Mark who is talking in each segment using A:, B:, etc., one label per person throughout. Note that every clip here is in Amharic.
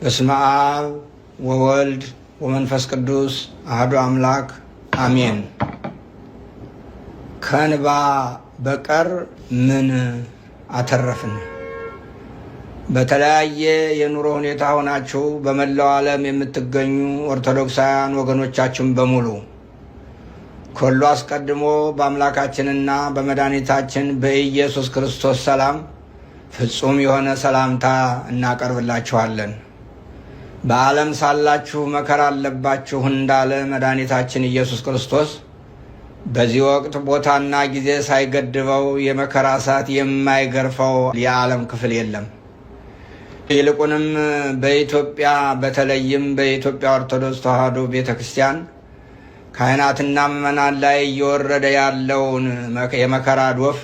A: በስመ አብ ወወልድ ወመንፈስ ቅዱስ አሐዱ አምላክ አሜን። ከእንባ በቀር ምን አተረፍን? በተለያየ የኑሮ ሁኔታ ሆናችሁ በመላው ዓለም የምትገኙ ኦርቶዶክሳውያን ወገኖቻችን በሙሉ ከሁሉ አስቀድሞ በአምላካችንና በመድኃኒታችን በኢየሱስ ክርስቶስ ሰላም ፍጹም የሆነ ሰላምታ እናቀርብላችኋለን። በዓለም ሳላችሁ መከራ አለባችሁ እንዳለ መድኃኒታችን ኢየሱስ ክርስቶስ በዚህ ወቅት ቦታና ጊዜ ሳይገድበው የመከራ እሳት የማይገርፈው የዓለም ክፍል የለም። ይልቁንም በኢትዮጵያ በተለይም በኢትዮጵያ ኦርቶዶክስ ተዋሕዶ ቤተ ክርስቲያን ካህናትና ምዕመናን ላይ እየወረደ ያለውን የመከራ ዶፍ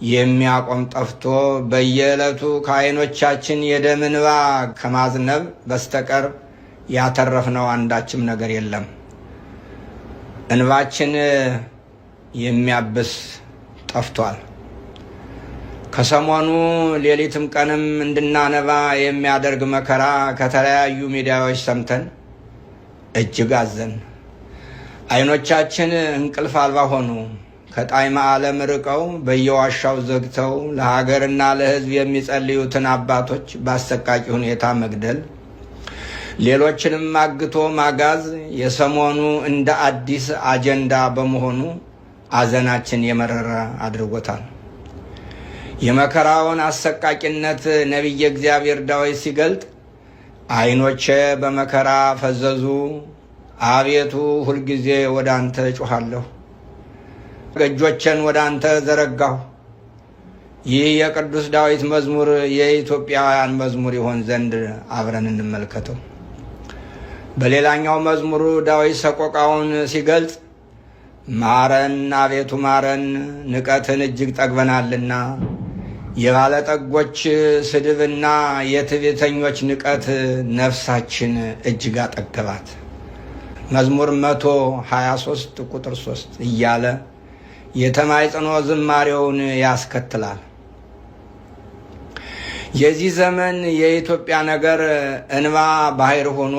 A: የሚያቆም ጠፍቶ በየዕለቱ ከዓይኖቻችን የደም እንባ ከማዝነብ በስተቀር ያተረፍነው አንዳችም ነገር የለም። እንባችን የሚያብስ ጠፍቷል። ከሰሞኑ ሌሊትም ቀንም እንድናነባ የሚያደርግ መከራ ከተለያዩ ሚዲያዎች ሰምተን እጅግ አዘን። ዓይኖቻችን እንቅልፍ አልባ ሆኑ። ከጣዕመ ዓለም ርቀው በየዋሻው ዘግተው ለሀገርና ለሕዝብ የሚጸልዩትን አባቶች በአሰቃቂ ሁኔታ መግደል፣ ሌሎችንም አግቶ ማጋዝ የሰሞኑ እንደ አዲስ አጀንዳ በመሆኑ አዘናችን የመረረ አድርጎታል። የመከራውን አሰቃቂነት ነቢየ እግዚአብሔር ዳዊት ሲገልጥ ዓይኖቼ በመከራ ፈዘዙ፣ አቤቱ ሁልጊዜ ወደ አንተ እጮኻለሁ፣ እጆቼን ወደ አንተ ዘረጋሁ። ይህ የቅዱስ ዳዊት መዝሙር የኢትዮጵያውያን መዝሙር ይሆን ዘንድ አብረን እንመልከተው። በሌላኛው መዝሙሩ ዳዊት ሰቆቃውን ሲገልጽ ማረን አቤቱ ማረን፣ ንቀትን እጅግ ጠግበናልና፣ የባለጠጎች ስድብና የትዕቢተኞች ንቀት ነፍሳችን እጅግ አጠገባት። መዝሙር 123 ቁጥር 3 እያለ የተማጽኖ ዝማሬውን ያስከትላል። የዚህ ዘመን የኢትዮጵያ ነገር እንባ ባህር ሆኖ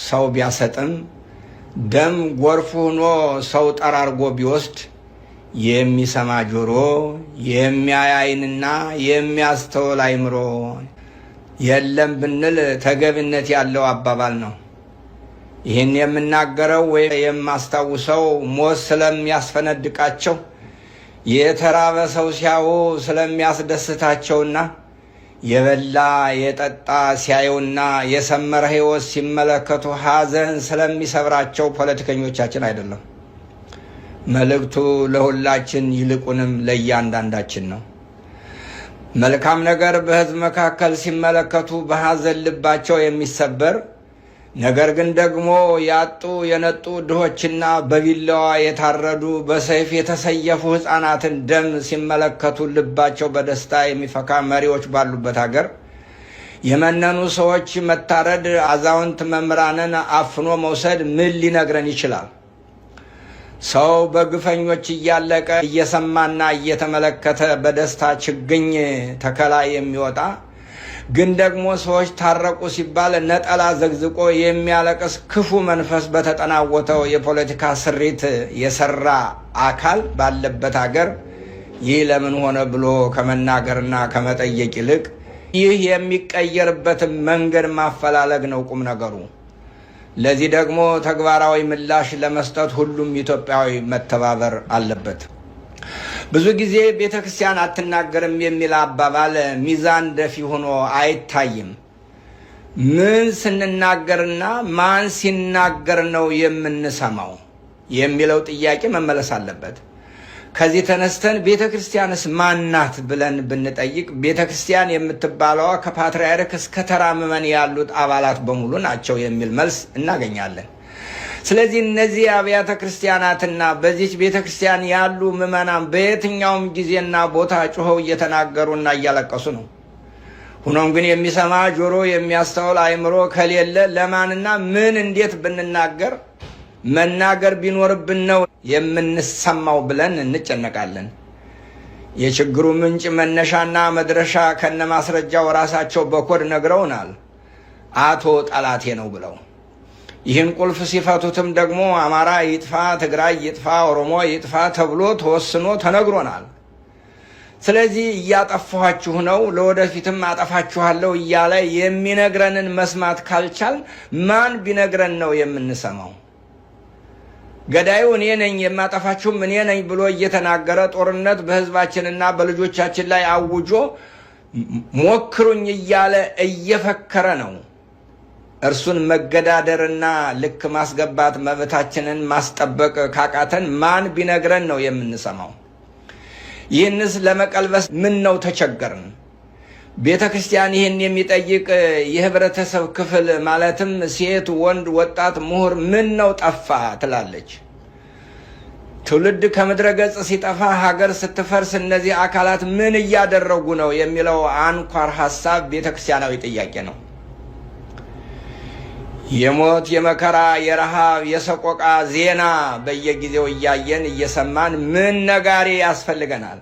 A: ሰው ቢያሰጥም፣ ደም ጎርፍ ሆኖ ሰው ጠራርጎ ቢወስድ የሚሰማ ጆሮ፣ የሚያይ ዓይንና የሚያስተውል አእምሮ የለም ብንል ተገቢነት ያለው አባባል ነው። ይህን የምናገረው ወይ የማስታውሰው ሞት ስለሚያስፈነድቃቸው፣ የተራበ ሰው ሲያዩ ስለሚያስደስታቸውና የበላ የጠጣ ሲያዩና የሰመረ ሕይወት ሲመለከቱ ሐዘን ስለሚሰብራቸው ፖለቲከኞቻችን አይደለም። መልእክቱ ለሁላችን ይልቁንም ለእያንዳንዳችን ነው። መልካም ነገር በሕዝብ መካከል ሲመለከቱ በሐዘን ልባቸው የሚሰበር፣ ነገር ግን ደግሞ ያጡ የነጡ ድሆችና በቢላዋ የታረዱ በሰይፍ የተሰየፉ ሕፃናትን ደም ሲመለከቱ ልባቸው በደስታ የሚፈካ መሪዎች ባሉበት ሀገር የመነኑ ሰዎች መታረድ፣ አዛውንት መምህራንን አፍኖ መውሰድ ምን ሊነግረን ይችላል? ሰው በግፈኞች እያለቀ እየሰማና እየተመለከተ በደስታ ችግኝ ተከላ የሚወጣ፣ ግን ደግሞ ሰዎች ታረቁ ሲባል ነጠላ ዘግዝቆ የሚያለቅስ ክፉ መንፈስ በተጠናወተው የፖለቲካ ስሪት የሰራ አካል ባለበት ሀገር ይህ ለምን ሆነ ብሎ ከመናገርና ከመጠየቅ ይልቅ ይህ የሚቀየርበትን መንገድ ማፈላለግ ነው ቁም ነገሩ። ለዚህ ደግሞ ተግባራዊ ምላሽ ለመስጠት ሁሉም ኢትዮጵያዊ መተባበር አለበት። ብዙ ጊዜ ቤተ ክርስቲያን አትናገርም የሚል አባባል ሚዛን ደፊ ሆኖ አይታይም። ምን ስንናገርና ማን ሲናገር ነው የምንሰማው የሚለው ጥያቄ መመለስ አለበት። ከዚህ ተነስተን ቤተ ክርስቲያንስ ማናት ብለን ብንጠይቅ ቤተ ክርስቲያን የምትባለዋ ከፓትርያርክ እስከ ተራ ምዕመን ያሉት አባላት በሙሉ ናቸው የሚል መልስ እናገኛለን። ስለዚህ እነዚህ አብያተ ክርስቲያናትና በዚች ቤተ ክርስቲያን ያሉ ምዕመናን በየትኛውም ጊዜና ቦታ ጩኸው እየተናገሩና እያለቀሱ ነው። ሆኖም ግን የሚሰማ ጆሮ፣ የሚያስተውል አእምሮ ከሌለ ለማንና ምን እንዴት ብንናገር፣ መናገር ቢኖርብን ነው የምንሰማው ብለን እንጨነቃለን። የችግሩ ምንጭ መነሻና መድረሻ ከነማስረጃው ራሳቸው በኮድ ነግረውናል። አቶ ጠላቴ ነው ብለው ይህን ቁልፍ ሲፈቱትም ደግሞ አማራ ይጥፋ፣ ትግራይ ይጥፋ፣ ኦሮሞ ይጥፋ ተብሎ ተወስኖ ተነግሮናል። ስለዚህ እያጠፋኋችሁ ነው፣ ለወደፊትም አጠፋችኋለሁ እያለ የሚነግረንን መስማት ካልቻል ማን ቢነግረን ነው የምንሰማው? ገዳዩ እኔ ነኝ የማጠፋችሁም እኔ ነኝ ብሎ እየተናገረ ጦርነት በሕዝባችንና በልጆቻችን ላይ አውጆ ሞክሩኝ እያለ እየፈከረ ነው። እርሱን መገዳደርና ልክ ማስገባት መብታችንን ማስጠበቅ ካቃተን ማን ቢነግረን ነው የምንሰማው? ይህንስ ለመቀልበስ ምን ነው ተቸገርን? ቤተ ክርስቲያን ይህን የሚጠይቅ የህብረተሰብ ክፍል ማለትም ሴት፣ ወንድ፣ ወጣት፣ ምሁር ምን ነው ጠፋ ትላለች። ትውልድ ከምድረ ገጽ ሲጠፋ፣ ሀገር ስትፈርስ እነዚህ አካላት ምን እያደረጉ ነው የሚለው አንኳር ሀሳብ ቤተ ክርስቲያናዊ ጥያቄ ነው። የሞት፣ የመከራ፣ የረሃብ፣ የሰቆቃ ዜና በየጊዜው እያየን እየሰማን ምን ነጋሪ ያስፈልገናል?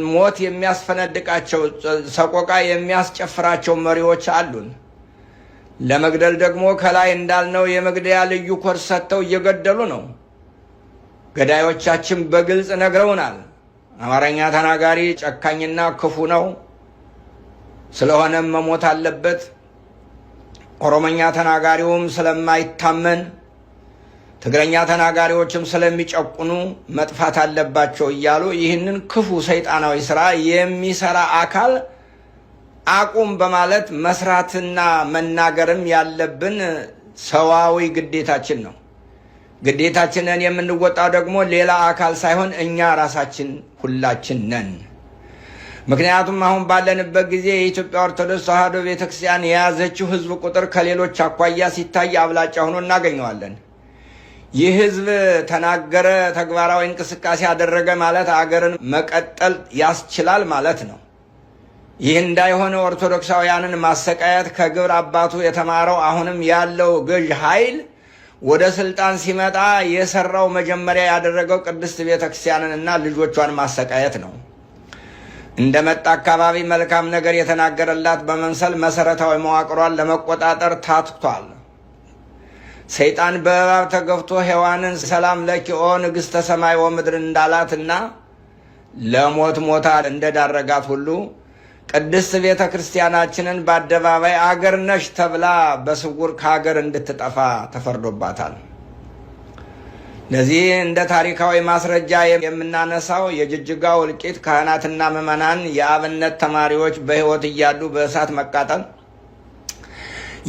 A: ሞት የሚያስፈነድቃቸው፣ ሰቆቃ የሚያስጨፍራቸው መሪዎች አሉን። ለመግደል ደግሞ ከላይ እንዳልነው የመግደያ ልዩ ኮርስ ሰጥተው እየገደሉ ነው። ገዳዮቻችን በግልጽ ነግረውናል። አማርኛ ተናጋሪ ጨካኝና ክፉ ነው፣ ስለሆነም መሞት አለበት። ኦሮመኛ ተናጋሪውም ስለማይታመን፣ ትግረኛ ተናጋሪዎችም ስለሚጨቁኑ መጥፋት አለባቸው እያሉ ይህንን ክፉ ሰይጣናዊ ስራ የሚሰራ አካል አቁም በማለት መስራትና መናገርም ያለብን ሰዋዊ ግዴታችን ነው። ግዴታችንን የምንወጣው ደግሞ ሌላ አካል ሳይሆን እኛ ራሳችን ሁላችን ነን። ምክንያቱም አሁን ባለንበት ጊዜ የኢትዮጵያ ኦርቶዶክስ ተዋሕዶ ቤተክርስቲያን የያዘችው ሕዝብ ቁጥር ከሌሎች አኳያ ሲታይ አብላጫ ሆኖ እናገኘዋለን። ይህ ሕዝብ ተናገረ፣ ተግባራዊ እንቅስቃሴ አደረገ ማለት አገርን መቀጠል ያስችላል ማለት ነው። ይህ እንዳይሆነ ኦርቶዶክሳውያንን ማሰቃየት ከግብር አባቱ የተማረው አሁንም ያለው ገዥ ኃይል ወደ ስልጣን ሲመጣ የሰራው መጀመሪያ ያደረገው ቅድስት ቤተክርስቲያንን እና ልጆቿን ማሰቃየት ነው። እንደመጣ አካባቢ መልካም ነገር የተናገረላት በመምሰል መሰረታዊ መዋቅሯን ለመቆጣጠር ታትቷል። ሰይጣን በእባብ ተገፍቶ ሔዋንን ሰላም ለኪ ኦ ንግሥተ ሰማይ ወምድር እንዳላትና ለሞት ሞታ እንደዳረጋት ሁሉ ቅድስት ቤተ ክርስቲያናችንን በአደባባይ አገር ነሽ ተብላ በስውር ከሀገር እንድትጠፋ ተፈርዶባታል። ለዚህ እንደ ታሪካዊ ማስረጃ የምናነሳው የጅጅጋው እልቂት፣ ካህናትና ምዕመናን የአብነት ተማሪዎች በሕይወት እያሉ በእሳት መቃጠል፣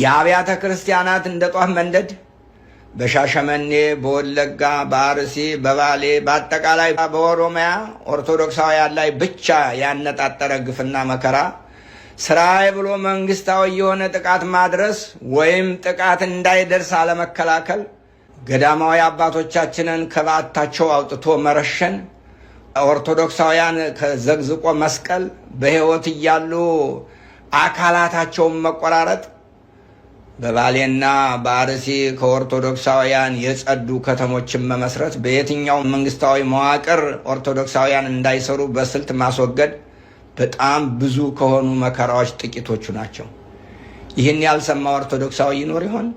A: የአብያተ ክርስቲያናት እንደ ጧፍ መንደድ፣ በሻሸመኔ፣ በወለጋ፣ በአርሲ፣ በባሌ፣ በአጠቃላይ በኦሮሚያ ኦርቶዶክሳውያን ላይ ብቻ ያነጣጠረ ግፍና መከራ ስራዬ ብሎ መንግስታዊ የሆነ ጥቃት ማድረስ ወይም ጥቃት እንዳይደርስ አለመከላከል፣ ገዳማዊ አባቶቻችንን ከበዓታቸው አውጥቶ መረሸን፣ ኦርቶዶክሳውያን ከዘግዝቆ መስቀል፣ በሕይወት እያሉ አካላታቸውን መቆራረጥ፣ በባሌና በአርሲ ከኦርቶዶክሳውያን የጸዱ ከተሞችን መመስረት፣ በየትኛው መንግስታዊ መዋቅር ኦርቶዶክሳውያን እንዳይሰሩ በስልት ማስወገድ በጣም ብዙ ከሆኑ መከራዎች ጥቂቶቹ ናቸው። ይህን ያልሰማ ኦርቶዶክሳዊ ይኖር ይሆን?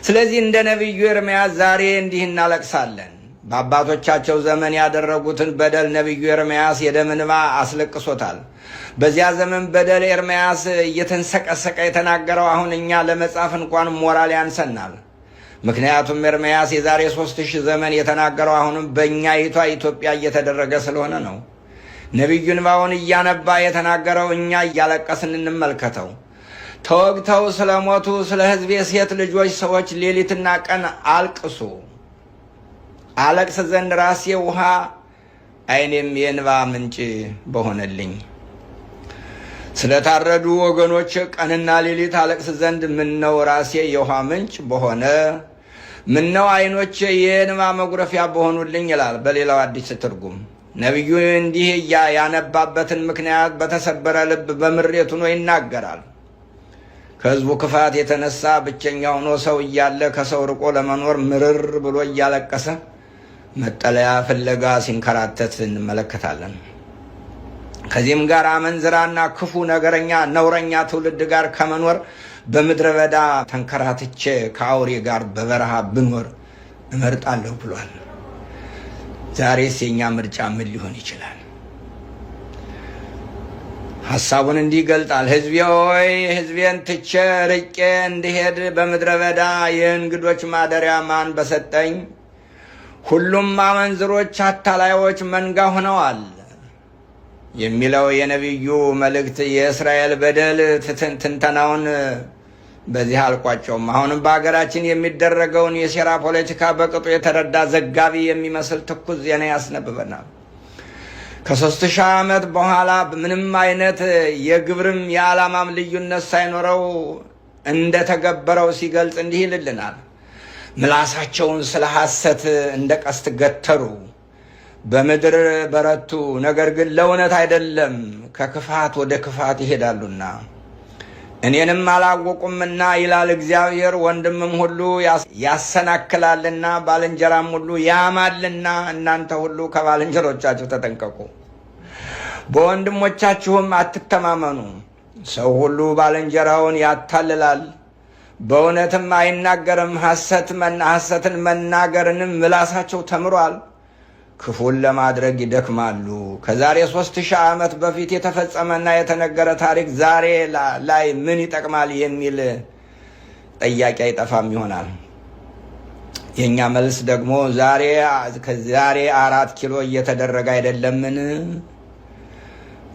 A: ስለዚህ እንደ ነቢዩ ኤርምያስ ዛሬ እንዲህ እናለቅሳለን። በአባቶቻቸው ዘመን ያደረጉትን በደል ነቢዩ ኤርምያስ የደም እንባ አስለቅሶታል። በዚያ ዘመን በደል ኤርምያስ እየተንሰቀሰቀ የተናገረው አሁን እኛ ለመጻፍ እንኳን ሞራል ያንሰናል። ምክንያቱም ኤርምያስ የዛሬ 3000 ዘመን የተናገረው አሁንም በእኛይቷ ኢትዮጵያ እየተደረገ ስለሆነ ነው። ነቢዩ እንባውን እያነባ የተናገረው እኛ እያለቀስን እንመልከተው። ተወግተው ስለሞቱ ስለ ሕዝቤ ሴት ልጆች ሰዎች ሌሊትና ቀን አልቅሱ። አለቅስ ዘንድ ራሴ ውሃ ዓይኔም የእንባ ምንጭ በሆነልኝ። ስለታረዱ ወገኖች ቀንና ሌሊት አለቅስ ዘንድ ምነው ራሴ የውሃ ምንጭ በሆነ፣ ምነው ዓይኖቼ የእንባ መጉረፊያ በሆኑልኝ ይላል በሌላው አዲስ ትርጉም። ነቢዩ እንዲህ ያነባበትን ምክንያት በተሰበረ ልብ በምሬት ሆኖ ይናገራል። ከሕዝቡ ክፋት የተነሳ ብቸኛ ሆኖ ሰው እያለ ከሰው ርቆ ለመኖር ምርር ብሎ እያለቀሰ መጠለያ ፍለጋ ሲንከራተት እንመለከታለን። ከዚህም ጋር አመንዝራና ክፉ ነገረኛ ነውረኛ ትውልድ ጋር ከመኖር በምድረ በዳ ተንከራትቼ ከአውሬ ጋር በበረሃ ብኖር እመርጣለሁ ብሏል። ዛሬስ የእኛ ምርጫ ምን ሊሆን ይችላል? ሐሳቡን እንዲህ ይገልጣል። ሕዝቤ ሆይ፣ ሕዝቤን ትቼ ርቄ እንድሄድ በምድረ በዳ የእንግዶች ማደሪያ ማን በሰጠኝ? ሁሉም አመንዝሮች፣ አታላዮች መንጋ ሆነዋል የሚለው የነቢዩ መልእክት የእስራኤል በደል ትንተናውን በዚህ አልቋጨውም። አሁንም በሀገራችን የሚደረገውን የሴራ ፖለቲካ በቅጡ የተረዳ ዘጋቢ የሚመስል ትኩስ ዜና ያስነብበናል። ከ3000 ዓመት በኋላ ምንም አይነት የግብርም የዓላማም ልዩነት ሳይኖረው እንደተገበረው ሲገልጽ እንዲህ ይልልናል። ምላሳቸውን ስለ ሐሰት እንደ ቀስት ገተሩ፣ በምድር በረቱ፣ ነገር ግን ለእውነት አይደለም፣ ከክፋት ወደ ክፋት ይሄዳሉና እኔንም አላወቁምና ይላል እግዚአብሔር። ወንድምም ሁሉ ያሰናክላልና ባልንጀራም ሁሉ ያማልና፣ እናንተ ሁሉ ከባልንጀሮቻችሁ ተጠንቀቁ፣ በወንድሞቻችሁም አትተማመኑ። ሰው ሁሉ ባልንጀራውን ያታልላል፣ በእውነትም አይናገርም። ሐሰትን መናገርንም ምላሳቸው ተምሯል። ክፉን ለማድረግ ይደክማሉ። ከዛሬ 3000 ዓመት በፊት የተፈጸመና የተነገረ ታሪክ ዛሬ ላይ ምን ይጠቅማል የሚል ጥያቄ አይጠፋም ይሆናል። የእኛ መልስ ደግሞ ከዛሬ 4 ኪሎ እየተደረገ አይደለምን?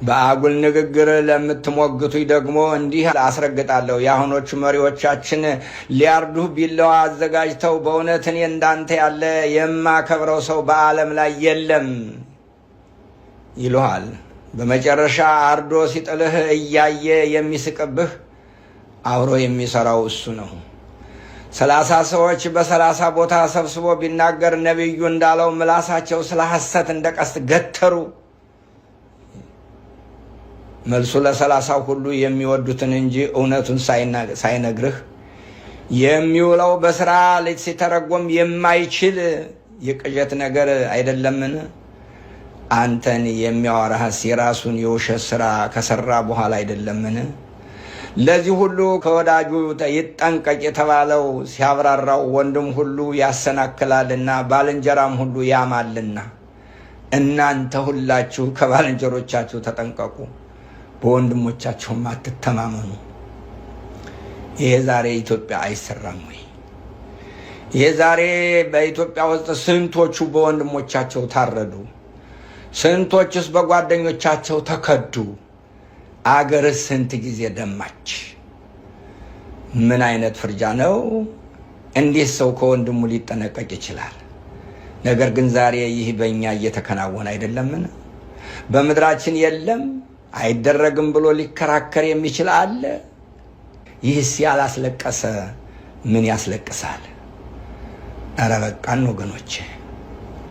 A: በአጉል ንግግር ለምትሞግቱኝ ደግሞ እንዲህ አስረግጣለሁ። የአሁኖቹ መሪዎቻችን ሊያርዱህ ቢላዋ አዘጋጅተው በእውነት እኔ እንዳንተ ያለ የማከብረው ሰው በዓለም ላይ የለም ይሉሃል። በመጨረሻ አርዶ ሲጥልህ እያየ የሚስቅብህ አብሮ የሚሰራው እሱ ነው። 30 ሰዎች በ30 ቦታ ሰብስቦ ቢናገር ነቢዩ እንዳለው ምላሳቸው ስለ ሐሰት እንደ ቀስት ገተሩ። መልሱ ለ30ው ሁሉ የሚወዱትን እንጂ እውነቱን ሳይነግርህ የሚውለው በስራ ሲተረጎም የማይችል የቅዠት ነገር አይደለምን? አንተን የሚያወራህስ የራሱን የውሸት ስራ ከሰራ በኋላ አይደለምን? ለዚህ ሁሉ ከወዳጁ ይጠንቀቅ የተባለው ሲያብራራው ወንድም ሁሉ ያሰናክላልና ባልንጀራም ሁሉ ያማልና፣ እናንተ ሁላችሁ ከባልንጀሮቻችሁ ተጠንቀቁ፣ በወንድሞቻችሁም አትተማመኑ። ይሄ ዛሬ ኢትዮጵያ አይሰራም ወይ? ይሄ ዛሬ በኢትዮጵያ ውስጥ ስንቶቹ በወንድሞቻቸው ታረዱ? ስንቶችስ በጓደኞቻቸው ተከዱ? አገር ስንት ጊዜ ደማች? ምን አይነት ፍርጃ ነው? እንዴት ሰው ከወንድሙ ሊጠነቀቅ ይችላል? ነገር ግን ዛሬ ይህ በእኛ እየተከናወነ አይደለምን? በምድራችን የለም አይደረግም ብሎ ሊከራከር የሚችል አለ? ይህስ ያላስለቀሰ ምን ያስለቅሳል? ኧረ በቃን ወገኖቼ፣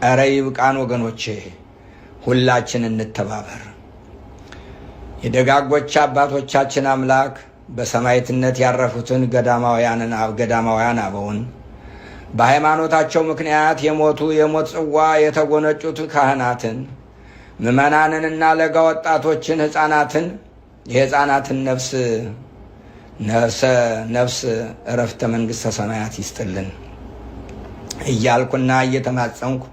A: ኧረ ይብቃን ወገኖቼ። ሁላችን እንተባበር። የደጋጎች አባቶቻችን አምላክ በሰማዕትነት ያረፉትን ገዳማውያን አበውን፣ በሃይማኖታቸው ምክንያት የሞቱ የሞት ጽዋ የተጎነጩት ካህናትን፣ ምዕመናንንና ለጋ ወጣቶችን፣ ሕፃናትን፣ የሕፃናትን ነፍስ ዕረፍተ መንግሥተ ሰማያት ይስጥልን እያልኩና እየተማጸንኩ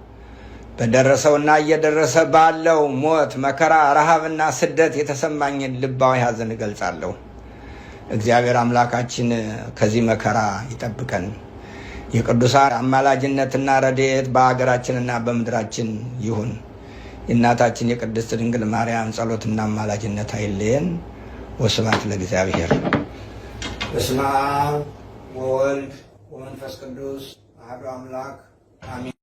A: በደረሰውና እየደረሰ ባለው ሞት፣ መከራ፣ ረሃብና ስደት የተሰማኝን ልባዊ ሐዘን እገልጻለሁ። እግዚአብሔር አምላካችን ከዚህ መከራ ይጠብቀን። የቅዱሳን አማላጅነትና ረድኤት በሀገራችንና በምድራችን ይሁን። የእናታችን የቅድስት ድንግል ማርያም ጸሎትና አማላጅነት አይለየን። ወስብሐት ለእግዚአብሔር። በስመ አብ ወወልድ ወመንፈስ ቅዱስ አሐዱ አምላክ አሜን።